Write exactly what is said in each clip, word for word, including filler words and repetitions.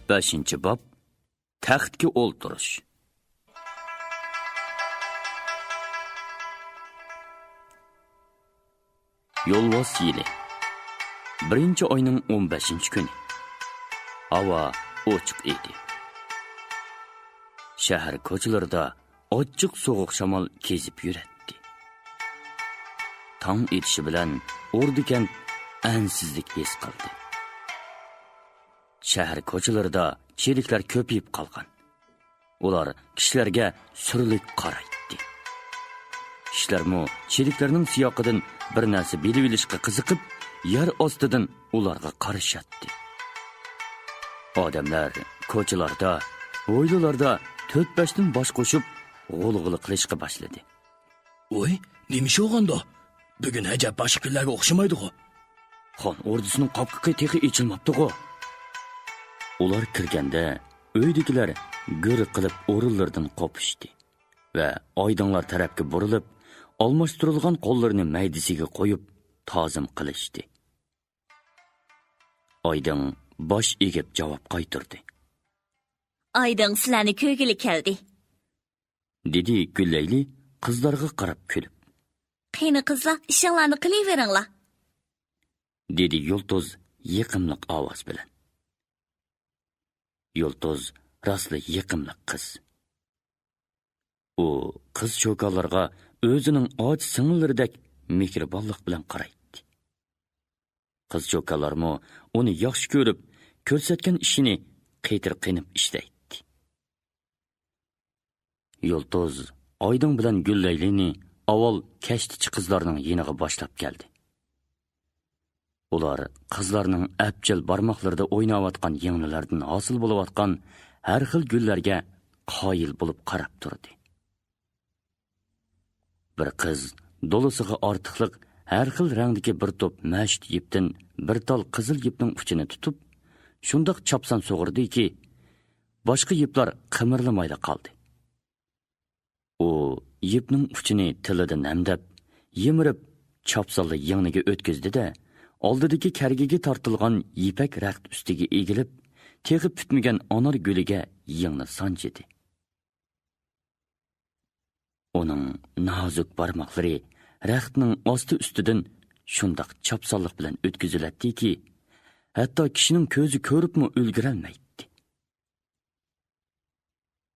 بەشىنچى باب، تەختكە ئولتۇرۇش. يولۋاس يىلى. بىرىنچى ئاينىڭ ئون بەشىنچى كۈنى. ھاۋا ئوچۇق ئىدى. شەھەر كوچىلىرىدا ئاچچىق سوغۇق شامال كېزىپ يۈرەتتى. تاڭ ئېتىشى بىلەن ئوردىكەنت ئەنسىزلىك ھېس قىلدى. شەھەر كوچىلىرىدا چېرىكلەر كۆپىيىپ قالغان. ئۇلار كىشىلەرگە سۈرلۈك قارايتتى. كىشىلەرمۇ چېرىكلەرنىڭ سىياقىدىن بىر نەرسە بىلىۋېلىشقا قىزىقىپ، يەر ئاستىدىن ئۇلارغا قارىشاتتى. ئادەملەر كوچىلاردا، ھويلىلاردا تۆت-بەشتىن باش قوشۇپ، غۇلغۇلا قىلىشقا باشلىدى. ۋوي، نېمە ئىش بولغاندۇ؟ بۈگۈن ئەجەب باشقا كۈنلەرگە ئوخشىمايدىغۇ. خان ئوردىسىنىڭ قاپقىقى تېخى ئېچىلماپتىغۇ. ئۇلار كىرگەندە ئۆيدىكىلەر گۈر قىلىپ ئورۇنلىرىدىن قوپۇشتى ۋە ئايدىڭلار تەرەپكە بۇرۇلۇپ، ئالماشتۇرۇلغان قوللىرىنى مەيدىسىگە قويۇپ، تازىم قىلىشتى. ئايدىڭ باش ئېگىپ جاۋاب قايتۇردى. ئايدىڭ سىلەرنى كۆرگىلى كەلدى. دېدى گۈللەيلى قىزلارغا قاراپ كۈلۈپ. قېنى قىزلار، ئىشىڭلارنى قىلىۋېرىڭلار. دېدى يۇلتۇز يېقىملىق ئاۋاز بىلەن. يۇلتۇز راستلا يېقىملىق قىز. ئۇ قىز چوكانلارغا ئۆزىنىڭ ئاچا سىڭىللىرىدەك مېھرىبانلىق بىلەن قارايتتى. قىز چوكانلارمۇ ئۇنى ياخشى كۆرۈپ، كۆرسەتكەن ئىشىنى قېتىرقىنىپ ئىشلەيتتى. يۇلتۇز ئايدىڭ بىلەن گۈللەيلىنى ئاۋۋال كەشتىچى قىزلارنىڭ يېنىغا باشلاپ كەلدى. ئۇلار قىزلارنىڭ ئەپچىل بارماقلىرىدا ئويناۋاتقان يىڭنىلەردىن ھاسىل بولۇۋاتقان ھەر خىل گۈللەرگە قايىل بولۇپ قاراپ تۇردى. بىر قىز دولىسىغا ئارتۇقلۇق ھەر خىل رەڭدىكى بىر توپ مەشۇت يىپتىن بىر تال قىزىل يىپنىڭ ئۇچىنى تۇتۇپ، شۇنداق چاپسان سۇغۇردىكى، باشقا يىپلار قىمىرلىمايلا قالدى. ئۇ يىپنىڭ ئۇچىنى تىلىدا نەمدەپ، يىمىرىپ، چاپسانلا يىڭنىگە ئۆتكۈزدى-دە، ئالدىدىكى كەرگىگە تارتىلغان يىپەك رەخت ئۈستىگە ئېگىلىپ، تېخى پۈتمىگەن ئانار گۈلىگە يىڭنە سانجىدى. ئۇنىڭ نازۇك بارماقلىرى رەختنىڭ ئاستى-ئۈستىدىن شۇنداق چاپسانلىق بىلەن ئۆتكۈزۈلەتتىكى، ھەتتا كىشىنىڭ كۆزى كۆرۈپمۇ ئۈلگۈرەلمەيتتى.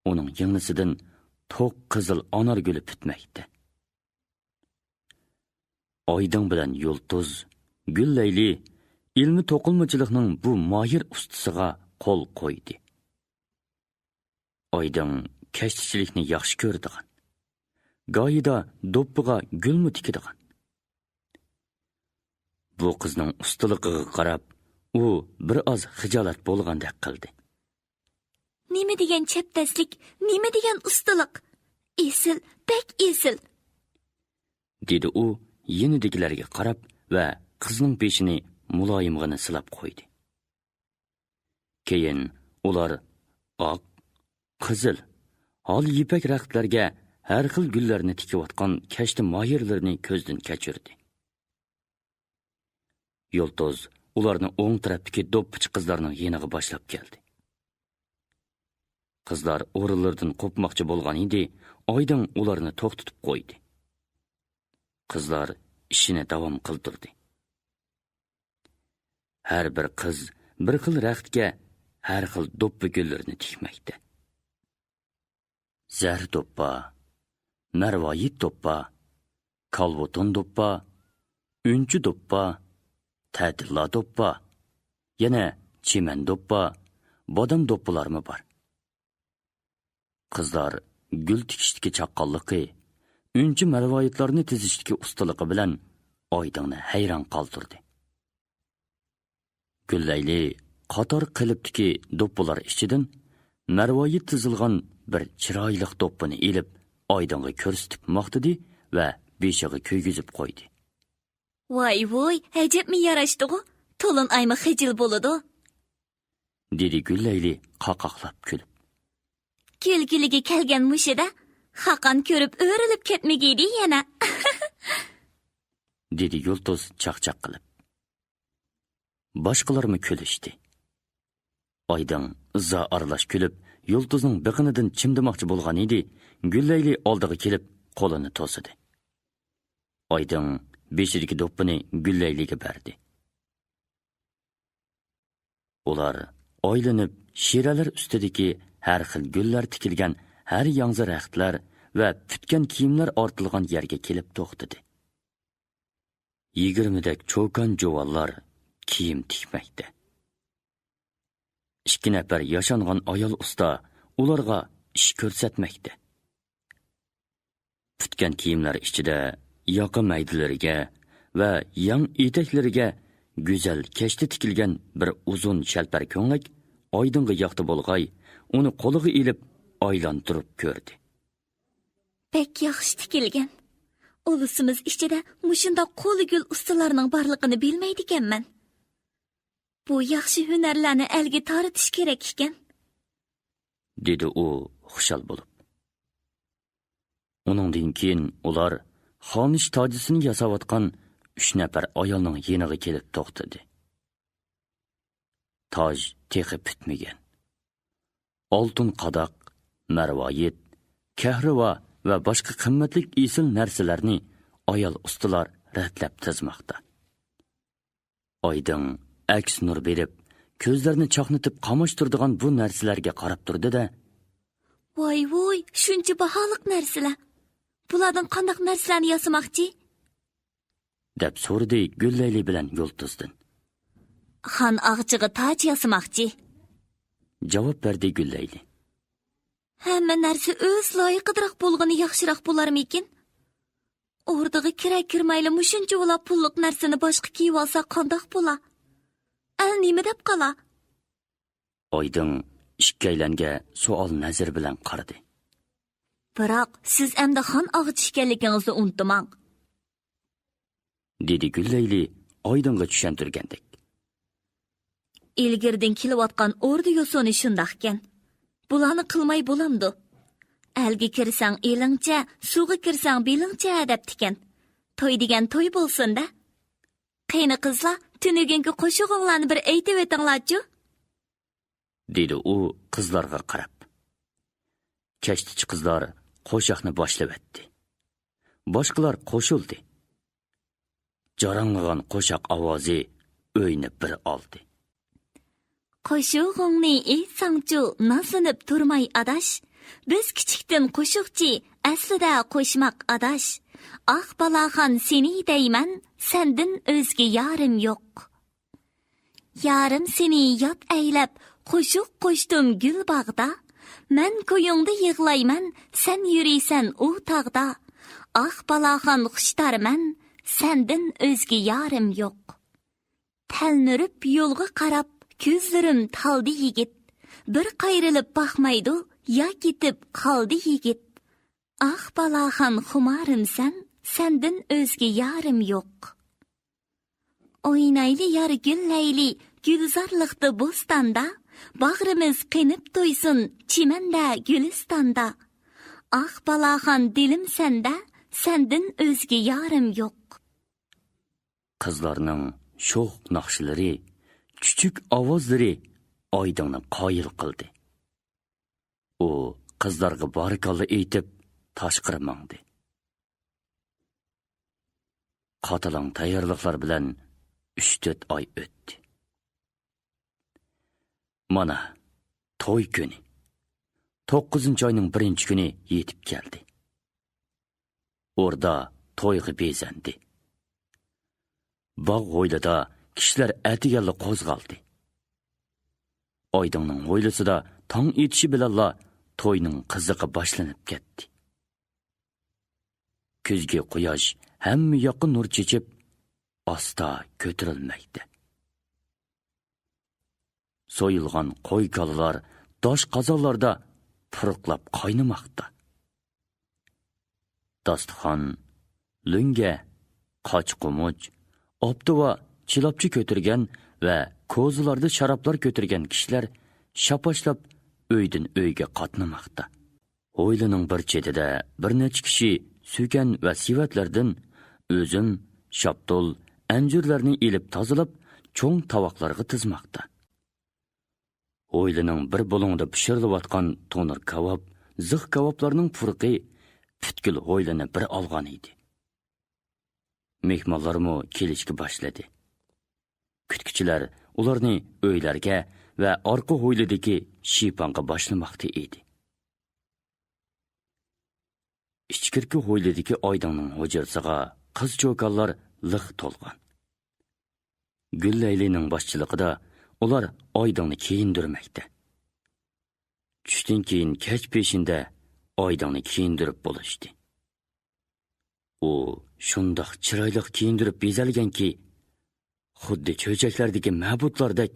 ئۇنىڭ يىڭنىسىدىن توق قىزىل ئانار گۈلى پۈتمەكتە. ئايدىڭ بىلەن يۇلتۇز، گۈللەيلى ئىلمىي توقۇلمىچىلىقنىڭ بۇ ماھىر ئۇستىسىغا قول قويدى. ئايدىڭ كەشتىچىلىكنى ياخشى كۆرىدىغان، گاھىدا دوپپىغا گۈلمۇ تىكىدىغان. بۇ قىزنىڭ ئۇستىلىقىغا قاراپ، ئۇ بىر ئاز خىجالەت بولغاندەك قىلدى. نېمە دېگەن چەپدەسلىك، نېمە دېگەن ئۇستىلىق! ئېسىل، بەك ئېسىل! دېدى ئۇ يېنىدىكىلەرگە قاراپ ۋە قىزنىڭ بېشىنى مۇلايىمغىنا سىلاپ قويدى. كېيىن ئۇلار ئاق، قىزىل، ھال يىپەك رەختلەرگە ھەر خىل گۈللەرنى تىكىۋاتقان كەشتە ماھىرلىرىنى كۆزدىن كەچۈردى. يۇلتۇز ئۇلارنى ئوڭ تەرەپتىكى دوپپىچى قىزلارنىڭ يېنىغا باشلاپ كەلدى. قىزلار ئورۇنلىرىدىن قوپماقچى بولغان ئىدى، ئايدىڭ ئۇلارنى توختىتىپ قويدى. قىزلار ئىشىنى داۋام قىلدۇردى. ھەر بىر قىز بىر خىل رەختكە ھەر خىل دوپپا گۈللىرىنى تىكمەكتە. زەر دوپپا، مەرۋايىت دوپپا، كالۋۇتۇن دوپپا، ئۈنچە دوپپا، تەتىللا دوپپا، يەنە چىمەن دوپپا، بادام دوپپىلارمۇ بار. قىزلار گۈل تىكىشتىكى چاققانلىقى، ئۈنچە مەرۋايىتلارنى تىزىشتىكى ئۇستىلىقى بىلەن ئايدىڭنى ھەيران قالدۇردى. گۈللەيلى قاتار قېلىپتىكى دوپپىلار ئىچىدىن مەرۋايىت تىزىلغان بىر چىرايلىق دوپپىنى ئېلىپ، ئايدىڭغا كۆرسىتىپ ماختىدى ۋە بېشىغا كىيگۈزۈپ قويدى. ۋاي ۋوي، ئەجەبمۇ ياراشتىغۇ، تولۇن ئايمۇ خىجىل بولىدۇ. دېدى گۈللەيلى قاقاقلاپ كۈلۈپ. كۈلكىلىگە كەلگەن مۇشۇدە، خاقان كۆرۈپ ئۆرۈلۈپ كەتمىگىيدى يەنە. دېدى يۇلتۇز چاقچاق قىلىپ. باشقىلارمۇ كۈلۈشتى. ئايدىڭ ئىززا ئارىلاش كۈلۈپ، يۇلتۇزنىڭ بېقىنىدىن چىمدىماقچى بولغان ئىدى، گۈللەيلى ئالدىغا كېلىپ، قولىنى توسىدى. ئايدىڭ بېشىدىكى دوپپىنى گۈللەيلىگە بەردى. ئۇلار ئايلىنىپ، شىرەلەر ئۈستىدىكى ھەر خىل گۈللەر تىكىلگەن ھەر ياڭزا رەختلەر ۋە پۈتكەن كىيىملەر ئارتىلغان يەرگە كېلىپ توختىدى. يىگىرمىدەك چوكان جۇۋانلار كىيىم تىكمەكتە. ئىككى نەپەر ياشانغان ئايال ئۇستا ئۇلارغا ئىش كۆرسەتمەكتە. پۈتكەن كىيىملەر ئىچىدە ياقا مەيدىلىرىگە ۋە يەڭ ئېتەكلىرىگە گۈزەل كەشتە تىكىلگەن بىر ئۇزۇن شەلپەر كۆڭلەك ئايدىڭغا ياقتى بولغاي، ئۇنى قولىغا ئېلىپ ئايلاندۇرۇپ كۆردى. بەك ياخشى تىكىلگەن. ئۇلۇسىمىز ئىچىدە مۇشۇنداق قولى گۈل ئۇستىلارنىڭ بارلىقىنى بىلمەيدىكەنمەن. بۇ ياخشى ھۈنەرلەرنى ئەلگە تارىتىش كېرەك ئىكەن، دېدى ئۇ خۇشال بولۇپ. ئۇنىڭدىن كېيىن ئۇلار خانىش تاجىسىنى ياساۋاتقان ئۈچ نەپەر ئايالنىڭ يېنىغا كېلىپ توختىدى. تاج تېخى پۈتمىگەن. ئالتۇن قاداق، مەرۋايىت، كەھرىۋا ۋە باشقا قىممەتلىك ئېسىل نەرسىلەرنى ئايال ئۇستىلار رەتلەپ تىزماقتا. ئايدىڭ ئەكس نۇر بېرىپ، كۆزلىرىنى چاقنىتىپ قاماشتۇرىدىغان بۇ نەرسىلەرگە قاراپ تۇردى-دە، ۋاي ۋۇي، شۇنچە باھالىق نەرسىلەر! بۇلاردىن قانداق نەرسىلەرنى ياسىماقچى؟ دەپ سورىدى گۈللەيلى بىلەن يۇلتۇزدىن. خان ئاغىچىغا تاج ياسىماقچى، جاۋاب بەردى گۈللەيلى. ھەممە نەرسە ئۆز لايىقىدىراق بولغىنى ياخشىراق بولارمىكىن؟ ئوردىغا كىرە كىرمەيلا مۇشۇنچىۋالا پۇللۇق نەرسىنى باشقا كىيىۋالسا قانداق بولا؟ ئەل نېمە دەپ قالا؟ ئايدىڭ ئىككىيلەنگە سوئال نەزىرى بىلەن قارىدى. بىراق، سىز ئەمدى خان ئاغىچى ئىكەنلىكىڭىزنى ئۇنتۇماڭ، دېدى گۈللەيلى ئايدىڭغا چۈشەندۈرگەندەك. ئىلگىرىدىن كېلىۋاتقان ئوردا يوسۇنى شۇنداقكەن. بۇلارنى قىلماي بولامدۇ؟ ئەلگە كىرسەڭ ئېلىڭچە، سۇغا كىرسەڭ بېلىڭچە دەپتىكەن. توي دېگەن توي بولسۇن-دە. قېنى قىزلار، تۈنۈگۈنكى قوشۇقۇڭلارنى بىر ئېيتىۋېتىڭلارچۇ، دېدى ئۇ قىزلارغا قاراپ. كەشتىچى قىزلار قوشاقنى باشلىۋەتتى. باشقىلار قوشۇلدى. جاراڭلىغان قوشاق ئاۋازى ئۆينى بىر ئالدى. قوشۇغۇڭنى ئېيتساڭچۇ، نازلىنىپ تۇرماي ئاداش. بىز كىچىكتىن قوشۇقچى، ئەسلىدە قوشماق ئاداش. ئاھ بالاخان سېنى دەيمەن، سەندىن ئۆزگە يارىم يوق. يارىم سېنى يات ئەيلەپ، قوشۇق قوشتۇم گۈل باغدا. مەن كويۇڭدا يىغلايمەن، سەن يۈرىسەن ئۇ تاغدا. ئاھ بالاخان خۇشتارمەن، سەندىن ئۆزگە يارىم يوق. تەلمۈرۈپ يولغا قاراپ، كۆزلىرىم تالدى يىگىت. بىر قايرىلىپ باقمايدۇ، يا كېتىپ قالدى يىگىت. ئاھ بالاخان خۇمارىمسەن، سەندىن ئۆزگە يارىم يوق. ئوينايلى يار گۈللەيلى، گۈلزارلىقتا بوستاندا، باغرىمىز قېنىپ تويسۇن چىمەندە، گۈلىستاندا. ئاھ بالاخان دىلىم سەندە، سەندىن ئۆزگە يارىم يوق. قىزلارنىڭ شوخ ناخشىلىرى، چۈچۈك ئاۋازلىرى ئايدىڭنى قايىل قىلدى. ئۇ قىزلارغا بارىكاللا ئېيتىپ، تاشقىرى ماڭدى. قاتىلاڭ تەييارلىقلار بىلەن ئۈچ تۆت ئاي ئۆتتى. مانا، توي كۈنى. توققۇزىنچى ئاينىڭ بىرىنچى كۈنى يېتىپ كەلدى. ئوردا تويغا بېزەندى. باغ ھويلىدا كىشىلەر ئەتىگەنلا قوزغالدى. ئايدىڭنىڭ ھويلىسىدا تاڭ ئېتىشى بىلەنلا توينىڭ قىزىقى باشلىنىپ كەتتى. كۈزگى قۇياش ھەممە ياققا نۇر چېچىپ، ئاستا كۆتۈرۈلمەكتە. سويۇلغان قوي كالىلار داش قازانلاردا پۇرۇقلاپ قاينىماقتا. داستىخان، لۆڭگە، قاچا-قومۇچ، ئاپتىۋا، چىلاپچا كۆتۈرگەن ۋە كوزىلاردا شارابلار كۆتۈرگەن كىشىلەر شاپاشلاپ ئۆيدىن ئۆيگە قاتنىماقتا. ھويلىنىڭ بىر چېتىدە بىر نەچچە كىشى سۆكەن ۋە سېۋەتلەردىن ئۈزۈم، شاپتۇل، ئەنجۈرلەرنى ئېلىپ تازىلاپ، چوڭ تاۋاقلارغا تىزماقتا. ھويلىنىڭ بىر بۇلۇڭىدا پىشۇرۇلۇۋاتقان تونۇر كاۋاپ، زىخ كاۋاپلارنىڭ پۇرىقى پۈتكۈل ھويلىنى بىر ئالغان ئىدى. مېھمانلارمۇ كېلىشكە باشلىدى. كۈتكۈچىلەر ئۇلارنى ئۆيلەرگە ۋە ئارقا ھويلىدىكى شىپاڭغا باشلىماقتا ئىدى. ئىچكىرىكى ھويلىدىكى ئايدىڭنىڭ ھۇجرىسىغا قىز-چوكانلار لىق تولغان. گۈللەيلىنىڭ باشچىلىقىدا ئۇلار ئايدىڭنى كىيىندۈرمەكتە. چۈشتىن كېيىن كەچ پېشىندە ئايدىڭنى كىيىندۈرۈپ بولۇشتى. ئۇ شۇنداق چىرايلىق كىيىندۈرۈپ بېزەلگەنكى، خۇددى چۆچەكلەردىكى مەبۇدلاردەك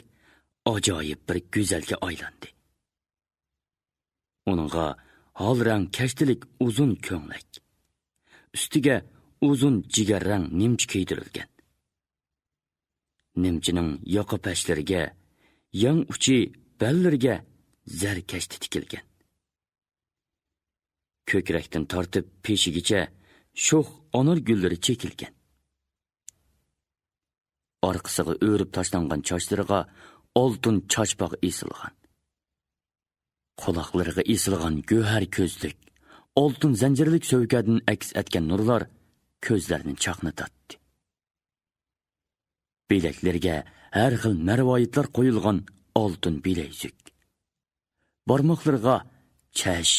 ئاجايىپ بىر گۈزەلگە ئايلاندى. ئۇنىڭغا ھال رەڭ كەشتىلىك ئۇزۇن كۆڭلەك، ئۈستىگە ئۇزۇن جىگەر رەڭ نىمچە كىيدۈرۈلگەن. نىمچىنىڭ ياقا پەشلىرىگە، يەڭ ئۇچى بەللىرىگە زەر كەشتە تىكىلگەن. كۆكرەكتىن تارتىپ پېشىگىچە شوخ ئانار گۈللىرى چېكىلگەن. ئارقىسىغا ئۆرۈپ تاشلانغان چاچلىرىغا ئالتۇن چاچپاق ئېسىلغان. قۇلاقلىرىغا ئېسىلغان گۆھەر كۆزلۈك، ئالتۇن زەنجىرلىك سۆۋكەدىن ئەكس ئەتكەن نۇرلار كۆزلەرنى چاقنىتاتتى. بىلەكلىرىگە ھەر خىل مەرۋايىتلار قويۇلغان ئالتۇن بىلەيزۈك. بارماقلىرىغا چەش،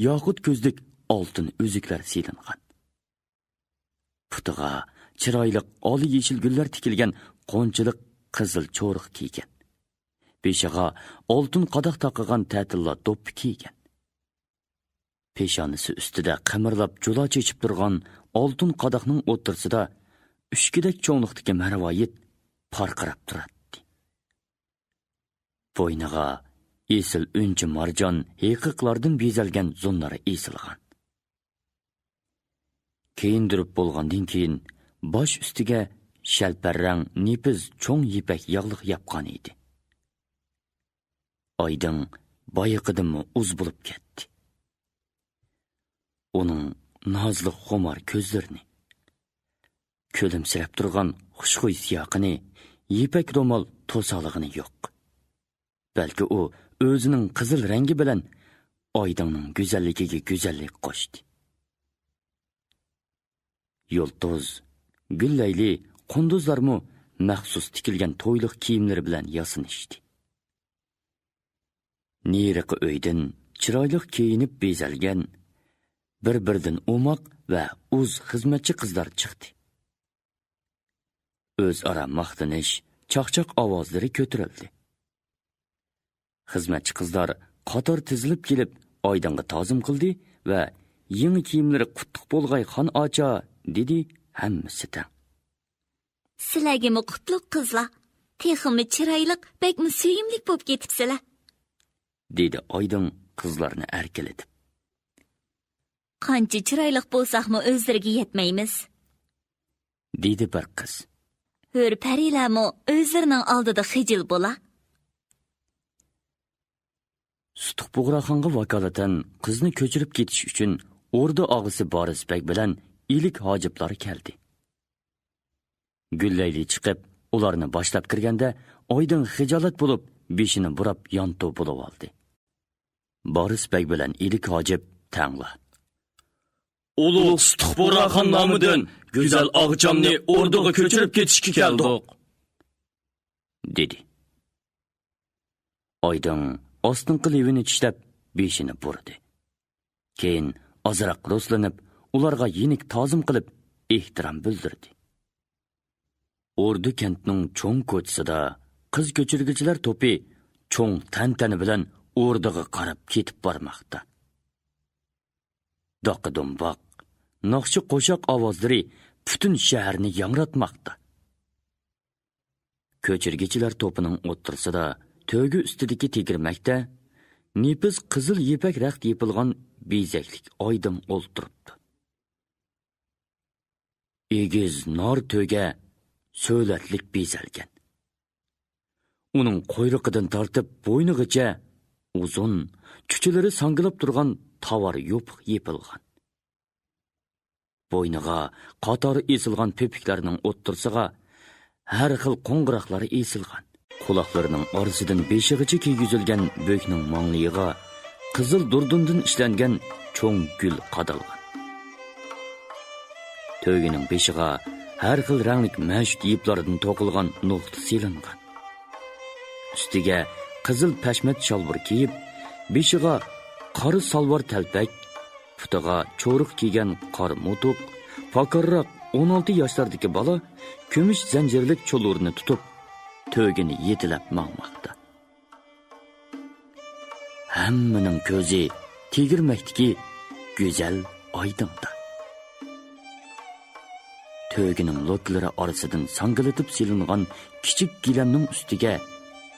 ياقۇت كۆزلۈك ئالتۇن ئۈزۈكلەر سېلىنغان. پۇتىغا چىرايلىق ئالە يېشىل گۈللەر تىكىلگەن قونچىلىق قىزىل چورۇق كىيگەن. بېشىغا ئالتۇن قاداق تاقىغان تەتىللا دوپپا كىيگەن. پېشانىسى ئۈستىدە قىمىرلاپ جۇلا چېچىپ تۇرغان ئالتۇن قاداقنىڭ ئوتتۇرىسىدا ئۈچكىدەك چوڭلۇقتىكى مەرۋايىت پارقىراپ تۇراتتى. بوينىغا ئېسىل ئۈنچە مارجان ھېقىقلاردىن بېزەلگەن زۇننار ئېسىلغان. كىيىندۈرۈپ بولغاندىن كېيىن، باش ئۈستىگە شەلپەر رەڭ نېپىز چوڭ يىپەك ياغلىق ياپقان ئىدى. ئايدىڭ بايىقىدىنمۇ ئۇز بولۇپ كەتتى. ئۇنىڭ نازلىق خۇمار كۆزلىرىنى، كۈلۈمسىرەپ تۇرغان خۇشخۇي سىياقىنى يىپەك رومال توسالىغىنى يوق. بەلكى ئۇ ئۆزىنىڭ قىزىل رەڭگى بىلەن ئايدىڭنىڭ گۈزەللىكىگە گۈزەللىك قوشتى. يۇلتۇز، گۈللەيلى، قۇندۇزلارمۇ مەخسۇس تىكىلگەن تويلۇق كىيىملىرى بىلەن ياسىنىشتى. نېرىقى ئۆيدىن چىرايلىق كىيىنىپ بېزەلگەن، بىر-بىرىدىن ئوماق ۋە ئۇز خىزمەتچى قىزلار چىقتى. ئۆزئارا ماختىنىش، چاقچاق ئاۋازلىرى كۆتۈرۈلدى. خىزمەتچى قىزلار قاتار تىزىلىپ كېلىپ، ئايدىڭغا تازىم قىلدى ۋە يېڭى كىيىملىرى قۇتلۇق بولغاي، خان ئاچا، دېدى ھەممىسى تەڭ. سىلەرگىمۇ قۇتلۇق قىزلار، تېخىمۇ چىرايلىق، بەكمۇ سۆيۈملۈك بولۇپ كېتىپسىلەر، دېدى ئايدىڭ قىزلارنى ئەركىلىتىپ. قانچە چىرايلىق بولساقمۇ ئۆزلىرىگە يەتمەيمىز، دېدى بىر قىز. ھۆر پەرىلەرمۇ ئۆزلىرىنىڭ ئالدىدا خىجىل بولا. سۇتۇق بۇغراخانغا ۋاكالىتەن قىزنى كۆچۈرۈپ كېتىش ئۈچۈن ئوردا ئاغىسى بارىس بەگ بىلەن ئىلىك ھاجىپلار كەلدى. گۈللەيلى چىقىپ، ئۇلارنى باشلاپ كىرگەندە، ئايدىڭ خىجالەت بولۇپ، بېشىنى بۇراپ يانتۇ بولۇۋالدى. بارىس بەگ بىلەن ئىلىك ھاجىپ تەڭلا. ئۇلۇغ سۇتۇق بۇغراخان نامىدىن گۈزەل ئاغىچامنى ئوردىغا كۆچۈرۈپ كېتىشكە كەلدۇق، دېدى. ئايدىڭ ئاستىنقى لېۋىنى چىشلەپ، بېشىنى بۇرىدى. كېيىن ئازراق رۇسلىنىپ، ئۇلارغا يېنىك تازىم قىلىپ، ئېھتىرام بىلدۈردى. ئوردا كەنتنىڭ چوڭ كوچىسىدا قىز كۆچۈرگۈچىلەر توپى چوڭ تەنتەنە بىلەن ئوردىغا قاراپ كېتىپ بارماقتا. داقا-دومباق، ناخشا-قوشاق ئاۋازلىرى پۈتۈن شەھەرنى ياڭراتماقتا. كۆچۈرگۈچىلەر توپىنىڭ ئوتتۇرىسىدا تۆگە ئۈستىدىكى تېگىرمەكتە نېپىز قىزىل يىپەك رەخت يېپىلغان بېزەكلىك ئايدىڭ ئولتۇرۇپتۇ. ئېگىز نار تۆگە سۆلەتلىك بېزەلگەن. ئۇنىڭ قۇيرۇقىدىن تارتىپ بوينىغىچە ئۇزۇن، چۇچىلىرى ساڭگىلاپ تۇرغان تاۋار يوپۇق يېپىلغان. بوينىغا قاتار ئېسىلغان پۆپۈكلەرنىڭ ئوتتۇرىسىغا ھەر خىل قوڭغۇراقلار ئېسىلغان. قۇلاقلىرىنىڭ ئارىسىدىن بېشىغىچە كىيگۈزۈلگەن بۆكنىڭ ماڭلىيىغا قىزىل دۇردۇندىن ئىشلەنگەن چوڭ گۈل قادالغان. تۆگىنىڭ بېشىغا ھەر خىل رەڭلىك مەشۇت يىپلاردىن توقۇلغان نوختا سېلىنغان. ئۈستىگە قىزىل پەشمەت شالبۇر كىيىپ، بېشىغا قارا سالۋار تەلپەك، پۇتىغا چورۇق كىيگەن قارا موتۇق، پاكارراق ئون ئالتە ياشلاردىكى بالا كۈمۈش زەنجىرلىك چۇلۇرنى تۇتۇپ، تۆگىنى يېتىلەپ ماڭماقتا. ھەممىنىڭ كۆزى تېگىرمەكتىكى گۈزەل ئايدىڭدا. تۆگىنىڭ لوكلىرى ئارىسىدىن ساڭگىلىتىپ سېلىنغان كىچىك گىلەمنىڭ ئۈستىگە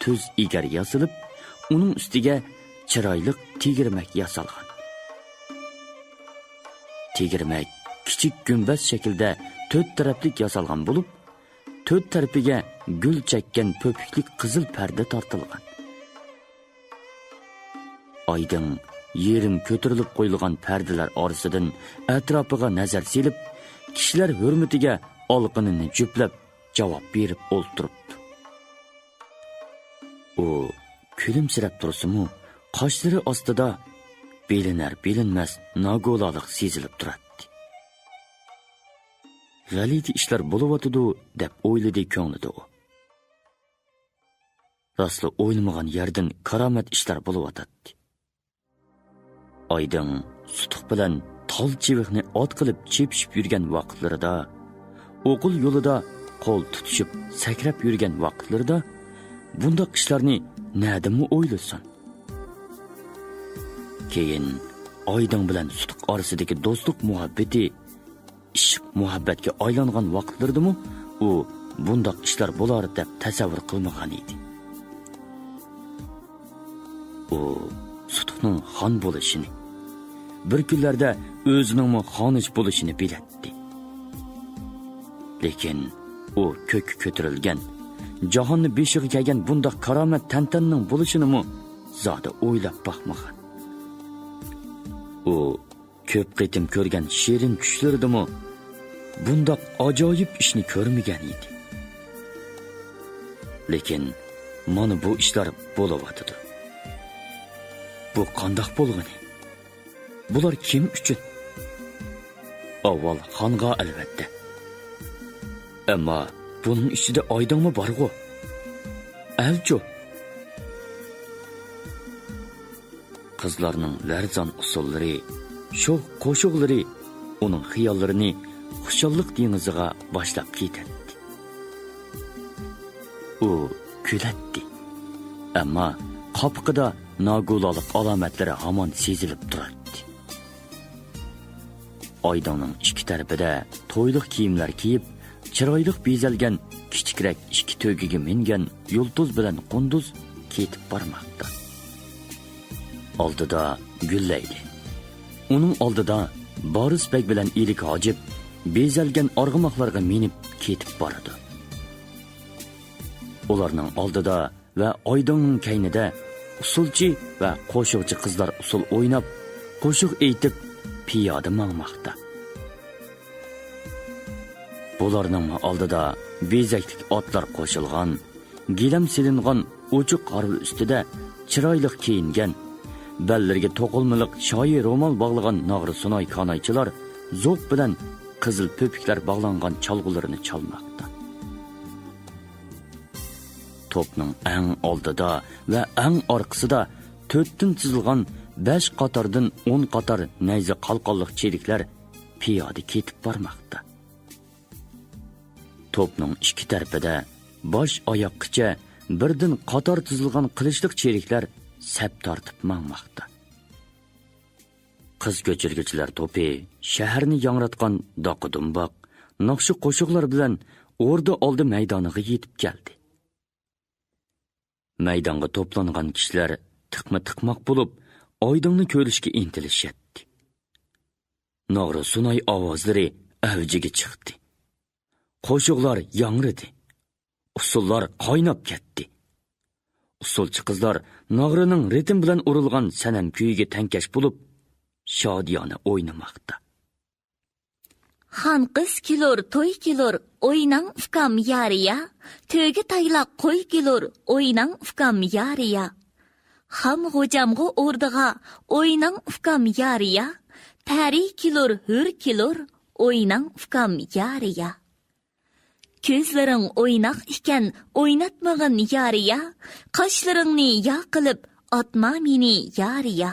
تۈز ئېگەر ياسىلىپ، ئۇنىڭ ئۈستىگە چىرايلىق تېگىرمەك ياسالغان. تېگىرمەك كىچىك گۈمبەز شەكلىدە تۆت تەرەپلىك ياسالغان بولۇپ، تۆت تەرىپىگە گۈل چەككەن پۆپۈكلۈك قىزىل پەردە تارتىلغان. ئايدىڭ يېرىم كۆتۈرۈلۈپ قويۇلغان پەردىلەر ئارىسىدىن ئەتراپىغا نەزەر سېلىپ، كىشىلەر ھۆرمىتىگە ئالىقىنىنى جۈپلەپ جاۋاب بېرىپ ئولتۇرۇپتۇ. ئۇ كۈلۈمسىرەپ تۇرسىمۇ، قاشلىرى ئاستىدا بىلىنەر-بىلىنمەس ناگۇلالىق سېزىلىپ تۇراتتى. غەلىتە ئىشلار بولۇۋاتىدۇ، دەپ ئويلىدى كۆڭلىدە ئۇ. راستلا ئويلىمىغان يەردىن كارامەت ئىشلار بولۇۋاتاتتى. ئايدىڭ سۇتۇق بىلەن تال چىۋىقنى ئات قىلىپ چېپىشىپ يۈرگەن ۋاقىتلىرىدا، ئوغۇل يولىدا قول تۇتۇشۇپ سەكرەپ يۈرگەن ۋاقىتلىرىدا بۇنداق ئىشلارنى نەدىنمۇ ئويلىسۇن؟ كېيىن ئايدىڭ بىلەن سۇتۇق ئارىسىدىكى دوستلۇق مۇھەببىتى ئىشق مۇھەببەتكە ئايلانغان ۋاقىتلىرىدىمۇ ئۇ بۇنداق ئىشلار بولار دەپ تەسەۋۋۇر قىلمىغان ئىدى. ئۇ سۇتۇقنىڭ خان بولۇشىنى، بىر كۈنلەردە ئۆزىنىڭمۇ خانىش بولۇشىنى بىلەتتى. لېكىن ئۇ كۆككە كۆتۈرۈلگەن، جاھاننى بېشىغا كىيگەن بۇنداق كارامەت تەنتەنىنىڭ بولۇشىنىمۇ زادى ئويلاپ باقمىغان. ئۇ كۆپ قېتىم كۆرگەن شېرىن چۈشلىرىدىمۇ بۇنداق ئاجايىپ ئىشنى كۆرمىگەن ئىدى. لېكىن مانا بۇ ئىشلار بولۇۋاتىدۇ. بۇ قانداق بولغىنى؟ بۇلار كىم ئۈچۈن؟ ئاۋۋال خانغا، ئەلۋەتتە. ئەمما بۇنىڭ ئىچىدە ئايدىڭمۇ بارغۇ؟ ئەلچۇ؟ قىزلارنىڭ لەرزان ئۇسسۇللىرى، شوخ قوشۇقلىرى ئۇنىڭ خىياللىرىنى خۇشاللىق دېڭىزىغا باشلاپ كېتەتتى. ئۇ كۈلەتتى. ئەمما قاپىقىدا ناگۇلالىق ئالامەتلىرى ھامان سېزىلىپ تۇراتتى. ئايدىڭنىڭ ئىككى تەرىپىدە تويلۇق كىيىملەر كىيىپ، چىرايلىق بېزەلگەن كىچىكرەك ئىككى تۆگىگە مىنگەن يۇلتۇز بىلەن قۇندۇز كېتىپ بارماقتا. ئالدىدا گۈللەيلى. ئۇنىڭ ئالدىدا بارىس بەگ بىلەن ئىلىك ھاجىپ بېزەلگەن ئارغىماقلارغا مىنىپ كېتىپ بارىدۇ. ئۇلارنىڭ ئالدىدا ۋە ئايدىڭنىڭ كەينىدە ئۇسسۇلچى ۋە قوشۇقچى قىزلار ئۇسسۇل ئويناپ، قوشۇق ئېيتىپ، پىيادە ماڭماقتا. بۇلارنىڭمۇ ئالدىدا بېزەكلىك ئاتلار قوشۇلغان، گىلەم سېلىنغان ئوچۇق ھارۋا ئۈستىدە چىرايلىق كىيىنگەن، بەللىرىگە توقۇلمىلىق شايى رومال باغلىغان ناغرا سۇناي كانايچىلار زوق بىلەن قىزىل پۆپۈكلەر باغلانغان چالغۇلىرىنى چالماقتا. توپنىڭ ئەڭ ئالدىدا ۋە ئەڭ ئارقىسىدا تۆتتىن تىزىلغان بەش قاتاردىن ئون قاتار نەيزە قالقانلىق چېرىكلەر پىيادە كېتىپ بارماقتا. توپنىڭ ئىككى تەرىپىدە باش ئاياققىچە بىردىن قاتار تىزىلغان قىلىچلىق چېرىكلەر سەپ تارتىپ ماڭماقتا. قىز كۆچۈرگۈچىلەر توپى شەھەرنى ياڭراتقان داقا-دۇمباق، ناخشا-قوشۇقلار بىلەن ئوردا ئالدى مەيدانىغا يېتىپ كەلدى. مەيدانغا توپلانغان كىشىلەر تىقما-تىقماق بولۇپ، ئايدىڭنى كۆرۈشكە ئىنتىلىشەتتى. ناغرا سۇناي ئاۋازلىرى ئەۋجىگە چىقتى. قوشۇقلار ياڭرىدى. ئۇسسۇللار قايناپ كەتتى. ئۇسسۇلچى قىزلار ناغرىنىڭ رىتىم بىلەن ئۇرۇلغان سەنەم كۈيىگە تەڭكەش بولۇپ، شادىيانە ئوينىماقتا. خان قىز كېلۇر، توي كېلۇر، ئويناڭ ئۇكام يارىيا. تۆگە تايلاق قوي كېلۇر، ئويناڭ ئۇكام يارىيا. خام غوجامغۇ ئوردىغا، ئويناڭ ئۇكام يارىيا. پەرى كېلۇر، ھۆر كېلۇر، ئويناڭ ئۇكام يارىيا. كۆزلىرىڭ ئويناق ئىكەن، ئويناتمىغىن يارىيا. قاشلىرىڭنى يا قىلىپ، ئاتما مېنى يارىيا.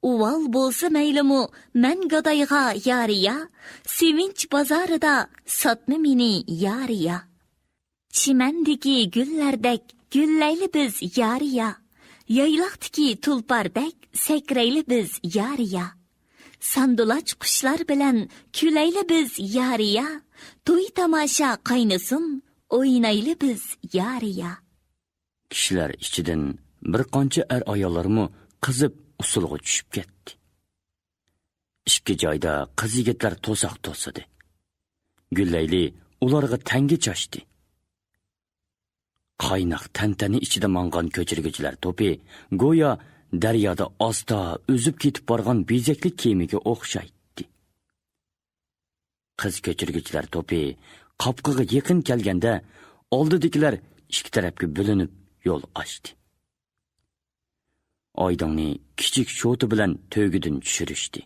ئۇۋال بولسا مەيلىمۇ، مەن گادايغا يارىيا. سېۋىنچ بازارىدا ساتما مېنى يارىيا. چىمەندىكى گۈللەردەك گۈللەيلى بىز يارىيا. يايلاقتىكى تۇلپاردەك سەكرەيلى بىز يارىيا. ساندۇلاچ قۇشلار بىلەن كۈلەيلى بىز يارىيا. توي تاماشا قاينىسۇن، ئوينايلى بىز يارىيا. كىشىلەر ئىچىدىن بىر قانچە ئەر-ئاياللارمۇ قىزىپ ئۇسسۇلغا چۈشۈپ كەتتى. ئىككى جايدا قىز-يىگىتلەر توساق توسىدى. گۈللەيلى ئۇلارغا تەڭگە چاچتى. قايناق تەنتەنە ئىچىدە ماڭغان كۆچۈرگۈچىلەر توپى گويا دەريادا ئاستا ئۈزۈپ كېتىپ بارغان بېزەكلىك كېمىگە ئوخشايتتى. قىز كۆچۈرگۈچىلەر توپى قاپقىغا يېقىن كەلگەندە، ئالدىدىكىلەر ئىككى تەرەپكە بۆلۈنۈپ يول ئاچتى. ئايدىڭنى كىچىك شوتا بىلەن تۆگىدىن چۈشۈرۈشتى.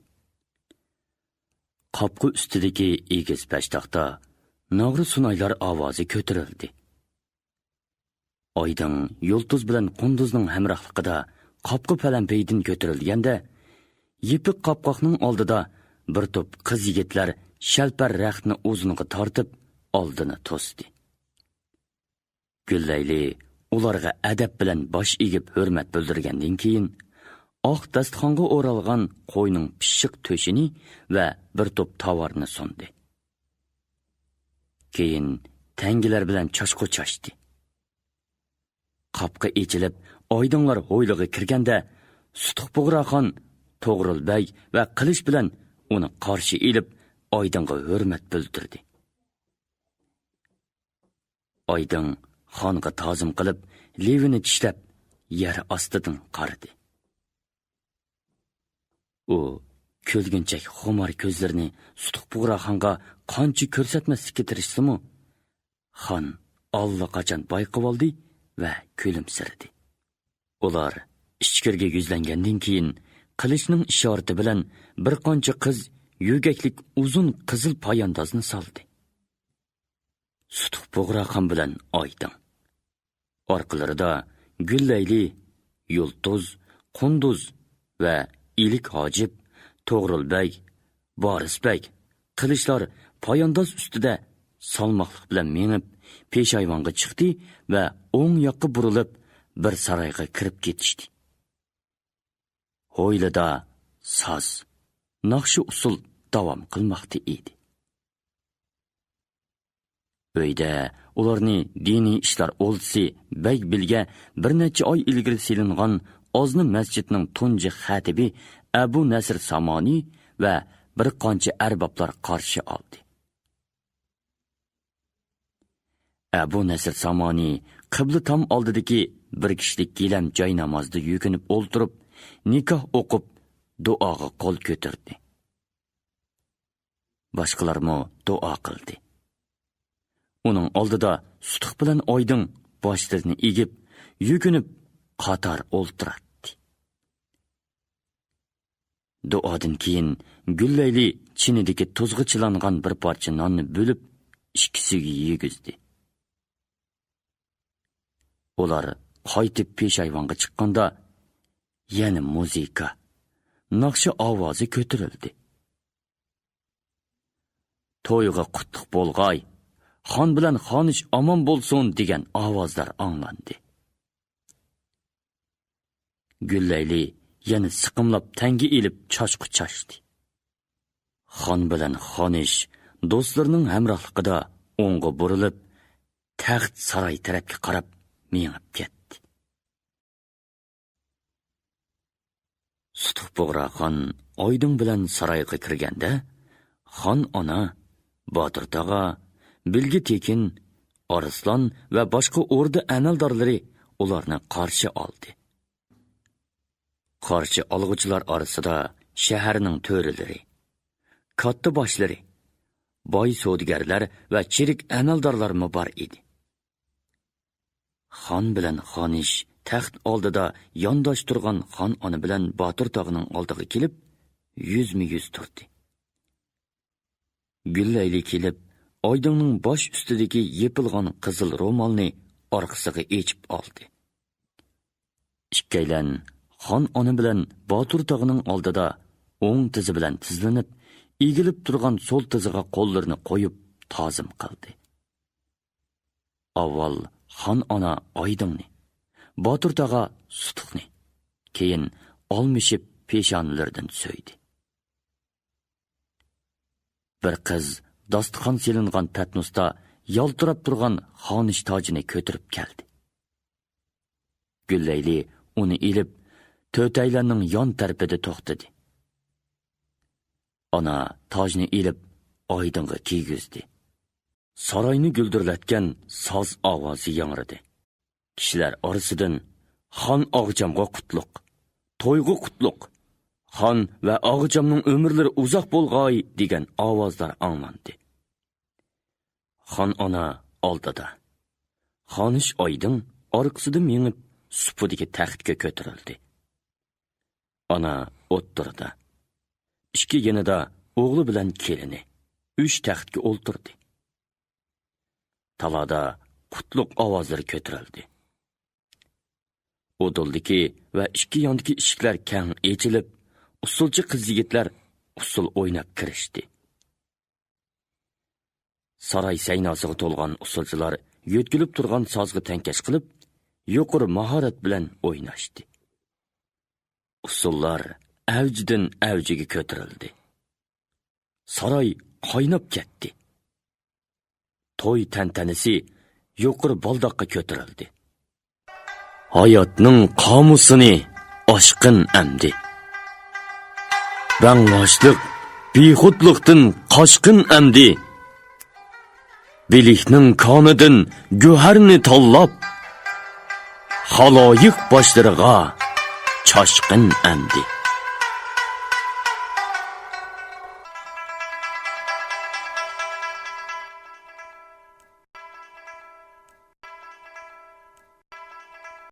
قاپقا ئۈستىدىكى ئېگىز پەشتاقتا ناغرا سۇنايلار ئاۋازى كۆتۈرۈلدى. ئايدىڭ يۇلتۇز بىلەن قۇندۇزنىڭ ھەمراھلىقىدا قاپقا پەلەمپەيدىن كۆتۈرۈلگەندە، يېپىق قاپقاقنىڭ ئالدىدا بىر توپ قىز-يىگىتلەر شەلپەر رەختنى ئۇزۇنغا تارتىپ ئالدىنى توستى. گۈللەيلى ئۇلارغا ئەدەپ بىلەن باش ئېگىپ ھۆرمەت بىلدۈرگەندىن كېيىن، ئاق داستىخانغا ئورالغان قوينىڭ پىششىق تۆشىنى ۋە بىر توپ تاۋارنى سۇندى. كېيىن تەڭگىلەر بىلەن چاچقۇ چاچتى. قاپقا ئېچىلىپ، ئايدىڭلار ھويلىغا كىرگەندە، سۇتۇق بۇغراخان توغرۇل بەگ ۋە قىلىچ بىلەن ئۇنى قارشى ئېلىپ، ئايدىڭغا ھۆرمەت بىلدۈردى. ئايدىڭ خانغا تازىم قىلىپ، لېۋىنى چىشلەپ، يەر ئاستىدىن قارىدى. ئۇ كۈلگۈنچەك خۇمار كۆزلىرىنى سۇتۇق بۇغراخانغا قانچە كۆرسەتمەسلىككە تىرىشسىمۇ، خان ئاللىقاچان بايقىۋالدى ۋە كۈلۈمسىرىدى. ئۇلار ئىچكىرىگە يۈزلەنگەندىن كېيىن، قىلىچنىڭ ئىشارىتى بىلەن بىر قانچە قىز يۆگەكلىك ئۇزۇن قىزىل پاياندازنى سالدى. سۇتۇق بۇغراخان بىلەن ئايدىڭ. ئارقىلىرىدا گۈللەيلى، يۇلتۇز، قۇندۇز ۋە ئىلىك ھاجىپ، توغرۇل بەگ، بارىس بەگ، قىلىچلار پايانداز ئۈستىدە سالماقلىق بىلەن مېڭىپ، پېشايۋانغا چىقتى ۋە ئوڭ ياققا بۇرۇلۇپ، بىر سارايغا كىرىپ كېتىشتى. ھويلىدا ساز، ناخشا-ئۇسسۇل داۋام قىلماقتا ئىدى. ئۆيدە ئۇلارنى دىنىي ئىشلار ئولجىسى بەگ بىلگە بىر نەچچە ئاي ئىلگىرى سېلىنغان ئازنا مەسچىتنىڭ تۇنجى خەتىبى ئەبۇ نەسىر سامانى ۋە بىر قانچە ئەربابلار قارشى ئالدى. ئەبۇ نەسىر سامانى قىبلە تام ئالدىدىكى بىر كىشىلىك گىلەم جاينامازدا يۈكۈنۈپ ئولتۇرۇپ، نىكاھ ئوقۇپ، دۇئاغا قول كۆتۈردى. باشقىلارمۇ دۇئا قىلدى. ئۇنىڭ ئالدىدا سۇتۇق بىلەن ئايدىڭ باشلىرىنى ئېگىپ، يۈكۈنۈپ قاتار ئولتۇراتتى. دۇئادىن كېيىن گۈللەيلى چىنىدىكى تۇزغا چىلانغان بىر پارچە ناننى بۆلۈپ، ئىككىسىگە يېگۈزدى. ئۇلار قايتىپ پېشايۋانغا چىققاندا، يەنە مۇزىكا، ناخشا ئاۋازى كۆتۈرۈلدى. «تويغا قۇتلۇق بولغاي، خان بىلەن خانىش ئامان بولسۇن» دېگەن ئاۋازلار ئاڭلاندى. گۈللەيلى يەنە سىقىملاپ تەڭگە ئېلىپ چاچقۇ چاچتى. خان بىلەن خانىش دوستلىرىنىڭ ھەمراھلىقىدا ئوڭغا بۇرۇلۇپ، تەخت ساراي تەرەپكە قاراپ مېڭىپ كەتتى. سۇتۇق بۇغراخان ئايدىڭ بىلەن سارايغا كىرگەندە، خان ئانا، باتۇر تاغا، بىلگە تېكىن، ئارسلان ۋە باشقا ئوردا ئەمەلدارلىرى ئۇلارنى قارشى ئالدى. قارشى ئالغۇچىلار ئارىسىدا شەھەرنىڭ تۆرىلىرى، كاتتا باشلىرى، باي سودىگەرلەر ۋە چىرىك ئەمەلدارلارمۇ بار ئىدى. خان بىلەن خانىش تەخت ئالدىدا يانداش تۇرغان خان ئانا بىلەن باتۇر تاغنىڭ ئالدىغا كېلىپ، يۈزمۇ يۈز تۇردى. گۈللەيلى كېلىپ، ئايدىڭنىڭ باش ئۈستىدىكى يېپىلغان قىزىل رومالنى ئارقىسىغا ئېچىپ ئالدى. ئىككىيلەن خان ئانا بىلەن باتۇر تاغنىڭ ئالدىدا ئوڭ تىزى بىلەن تىزلىنىپ، ئېگىلىپ تۇرغان سول تىزىغا قوللىرىنى قويۇپ تازىم قىلدى. ئاۋۋال خان ئانا ئايدىڭنى، باتۇر تاغا سۇتۇقنى، كېيىن ئالمىشىپ پېشانىلىرىدىن سۆيدى. بىر قىز داستىخان سېلىنغان پەتنۇستا يالتىراپ تۇرغان خانىش تاجىنى كۆتۈرۈپ كەلدى. گۈللەيلى ئۇنى ئېلىپ، تۆتەيلەننىڭ يان تەرىپىدە توختىدى. ئانا تاجنى ئېلىپ، ئايدىڭغا كىيگۈزدى. ساراينى گۈلدۈرلەتكەن ساز ئاۋازى ياڭرىدى. كىشىلەر ئارىسىدىن، «خان ئاغىچامغا قۇتلۇق! تويغا قۇتلۇق! خان ۋە ئاغىچامنىڭ ئۆمۈرلىرى ئۇزاق بولغاي!» دېگەن ئاۋازلار ئاڭلاندى. خان ئانا ئالدىدا، خانىش ئايدىڭ ئارقىسىدا مېڭىپ، سۇپىدىكى تەختكە كۆتۈرۈلدى. ئانا ئوتتۇرىدا، ئىككى يېنىدا ئوغلى بىلەن كېلىنى، ئۈچ تەختكە ئولتۇردى. تالادا قۇتلۇق ئاۋازلىرى كۆتۈرۈلدى. ئۇدۇلدىكى ۋە ئىككى ياندىكى ئىشىكلەر كەڭ ئېچىلىپ، ئۇسسۇلچى قىز-يىگىتلەر ئۇسسۇل ئويناپ كىرىشتى. ساراي سەيناسىغا تولغان ئۇسسۇلچىلار يۆتكىلىپ تۇرغان سازغا تەڭكەش قىلىپ، يۇقىرى ماھارەت بىلەن ئويناشتى. ئۇسسۇللار ئەۋجىدىن ئەۋجىگە كۆتۈرۈلدى. ساراي قايناپ كەتتى. توي تەنتەنىسى يۇقىرى بالداققا كۆتۈرۈلدى. ھاياتنىڭ قامۇسىنى ئاشقىن ئەمدى. بەڭلاشلىق، بىخۇدلۇقتىن قاچقىن ئەمدى. بىلىكنىڭ كانىدىن گۆھەرنى تاللاپ، خالايىق باشلىرىغا چاچقىن ئەمدى.